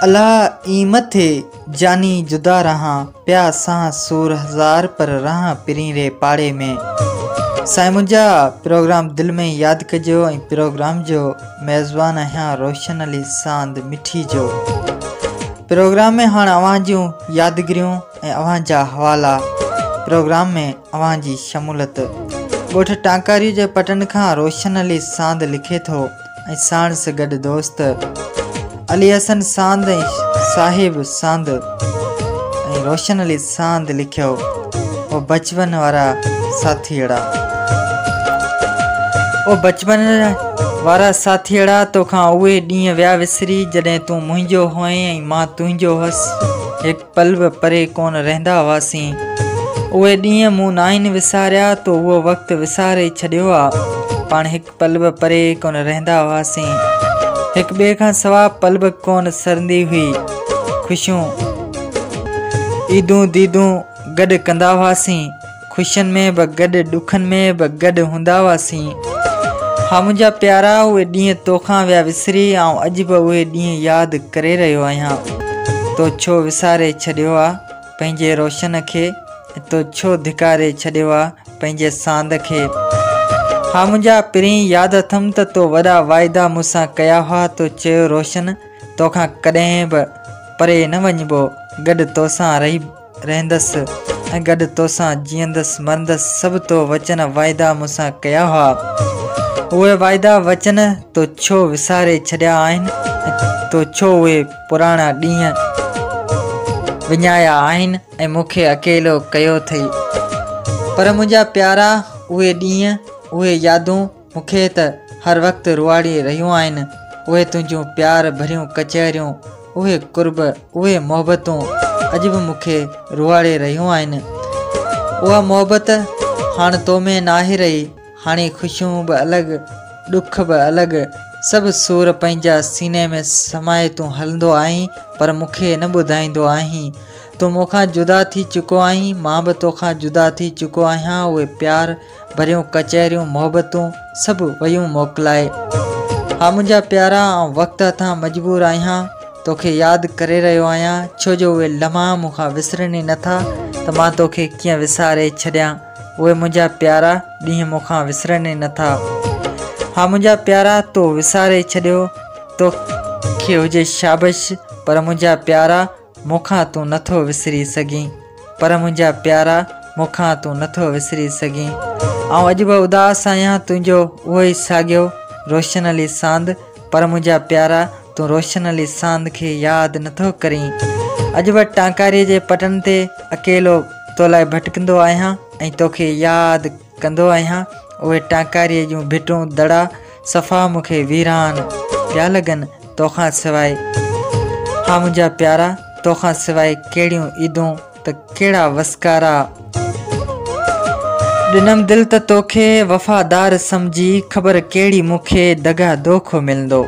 الا ائين نه ٿئي جاني جدا رهان پيا سهان سور هزار پر رهان پرين ري پاڙي ۾. سائين منهنجا پروگرام دل ۾ ياد ڪجو ۽ پروگرام جو ميزبان آهيان روشن علي ساند مٺي جو پروگرام ۾ هاڻ اوهان جون يادگريون ۽ اوهان جا حوالا پروگرام ۾ اوهان جي شموليت ڳوٺ ٽانڪاري جي پٽن کان روشن علي ساند لکي ٿو. ۽ ساڻس گڏ دوست علي حسن ساند ۽ صاحب ساند ۽ روشن علي ساند لکيو او بچپن وارا ساٿيئڙا او بچپن وارا ساٿيئڙا توکان اهي ڏينهن ويا وسري جڏهن تون منهنجو هئين ۽ مان تنهنجو هوس هڪ پل به پري ڪونه رهندا هئاسين اهي ڏينهن مون ناهن وساريا تو اهو وقت وساري ڇڏيو آ پاڻ هڪ پل به پري ڪونه رهندا هئاسين. هڪ ٻئي کان سوا پل به ڪونه سرندي هئي. خوشيون، عيدون ديدون گڏ ڪندا هئاسين. خوشين ۾ به گڏ ڏکن ۾ به گڏ هوندا هئاسين. ها منهنجا پيارا اهي ڏينهن توکان ويا وسري آئون اڄ به اهي ڏينهن ياد ڪري رهيو آهيان. تو ڇو وساري ڇڏيو آ پنهنجي روشن کي ۽ تو ڇو ڌڪاري ڇڏيو آ پنهنجي ساند کي. ها منهنجا پرين ياد اٿم ته تو وڏا واعدا مون سان ڪيا هئا تو چيو روشن توکان ڪڏهن به پري نه وڃبو گڏ توسان رهي رهندس ۽ گڏ توسان جيئندس مرندس سڀ تو وچن واعدا مون سان ڪيا هئا اهي واعدا وچن تو ڇو وساري ڇڏيا آهن ۽ تو ڇو اهي پراڻا ڏينهن وڃايا آهن ۽ مون کي اڪيلو ڪيو اٿئي. پر منهنجا پيارا اهي ڏينهن، اهي يادون مون کي ته هر وقت روئاڙي رهيون آهن. اهي تنهنجون پيار ڀريون ڪچهريون، اهي قرب، اهي محبتون اڄ به مون کي روئاڙي رهيون آهن. اها محبت هاڻ تو ۾ ناهي رهي. هاڻي خوشيون به الڳ، ڏک به الڳ، سڀ سور پنهنجا سيني ۾ سمائي تون هلندو آهين پر مون کي نه ٻڌائيندو آهين. تون مون کان جدا ٿي چڪو آهين، مان به توکان جدا ٿي چڪو آهيان، اهي پيار ڀريون ڪچهريون، محبتون سڀ ويون موڪلائي. ها منهنجا پيارا آئون وقت هٿان مجبور آهيان، توکي ياد ڪري رهيو آهيان، ڇو جو اهي لمحا مون کان وسرن ئي نٿا ته مان توکي ڪيئن وساري ڇڏيان. اهي منهنجا پيارا ڏينهن مون کان وسرن ئي نٿا. ها منهنجا پيارا تو وساري ڇڏيو توکي هجي شابش پر منهنجا پيارا مون کان تون نٿو وسري سگهين پر منهنجا پيارا مون کان تون نٿو وسري سگهين آئون اڄ به اداس آهيان تنهنجو اهو ئي ساڳيو روشن علي ساند پر منهنجا پيارا تون روشن علي ساند کي ياد نٿو ڪرين. اڄ به ٽانڪاريء جي پٽن تي اڪيلو تو لاء ڀٽڪندو آهيان ۽ توکي ياد ڪندو آهيان. اهي ٽانڪاريء جون ڀٽون دڙا صفا مون کي ويران پيا لڳن توکان سواء. ها منهنجا پيارا توکان سواء ڪهڙيون عيدون ته ڪهڙا وسڪارا. ڏنم دل ته توکي وفادار سمجهي خبر ڪهڙي مون کي دغا دوکو ملندو.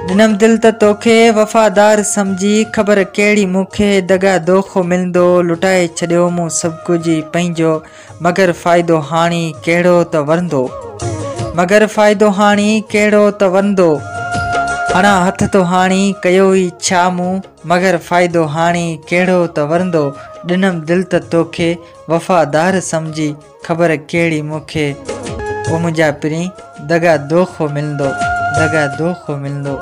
ڏنم دل ته توکي وفادار سمجهي خبر ڪهڙي مون کي دغا دوکو ملندو لٽائي ڇڏيو مون سڀ ڪجهه ئي پنهنجو مگر فائدو هاڻي ڪهڙو ته ورندو مگر فائدو هاڻي ڪهڙو ته ورندو هڻان هٿ ٿو هاڻي ڪيو ئي ڇا مون مگر فائدو هاڻي ڪهڙو ته ورندو ڏنم دل ته توکي وفادار سمجهي خبر ڪهڙي مون کي او منهنجا پرين دغا دوکو ملندو دغا دوکو ملندو.